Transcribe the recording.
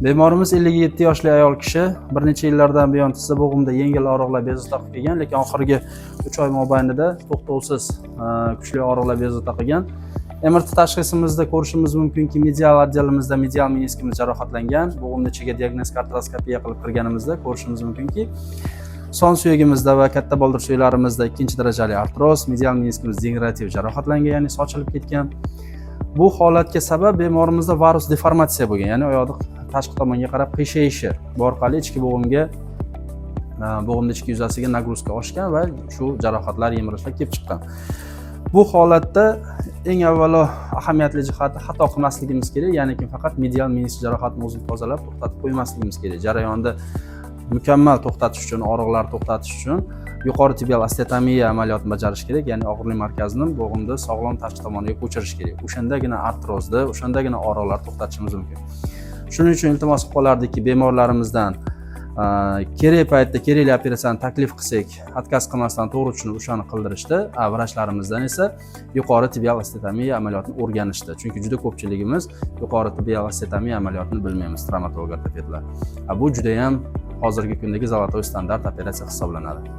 Bemorimiz 57 yoshli ayol kishi, bir necha yillardan buyon tizza bo'g'imida yengil og'riqlar bezovta qilib kelgan, lekin oxirgi 3 oy mobaynida to'xtovsiz kuchli og'riqlar bezovta qilgan. MRT tashxisimizda ko'rishimiz mumkinki, medial отдел imizda medial meniskimiz jarohatlangan. Bo'g'imni ichiga diagnostik artroskopiya qilib kirganimizda ko'rishimiz mumkinki, son suyagimizda va katta boldir suyaklarimizda ikkinchi darajali artroz, medial meniskimiz degenerativ jarohatlangan, ya'ni sochilib ketgan. Bu holatga sabab bemorimizda varus deformatsiya bo'lgan, ya'ni oyog'ni tashqi tomonga qarab qiyshayishi. Bu orqali ichki bo'g'imga, bo'g'imni ichki yuzasiga нагрузка oshgan va shu jarohatlar, yemirishlar kelib chiqqan. Bu holatda eng avvalo ahamiyatli jihati, xato qilmasligimiz kerak, ya'ni faqat medial menisk jarohatini o'zini tozalab, to'xtatib qo'ymasligimiz kerak. Jarayonda mukammal to'xtatish uchun, og'riqlarni to'xtatish uchun yuqori tibial osteotomiya amaliyotini bajarish kerak, ya'ni og'riqli markazni bo'g'imni sog'lom tashqi tomoniga ko'chirish kerak. O'shandagina artrozni, o'shandagina og'riqlarni to'xtatishimiz mumkin. Shuning uchun iltimos qilib qolardikki, bemorlarimizdan kerak paytda kerakli operatsiyani taklif qilsak, отказ qilmasdan, to'g'ri tushunib o'shani qildirishdi, a vrachlarimizdan esa yuqori tibial osteotomiya amaliyotini o'rganishdi, chunki juda ko'pchiligimiz yuqori tibial osteotomiya amaliyotini bilmaymiz, travmatolog ortopedlar. Bu judayam hozirgi kundagi золотой стандарт operatsiya hisoblanadi.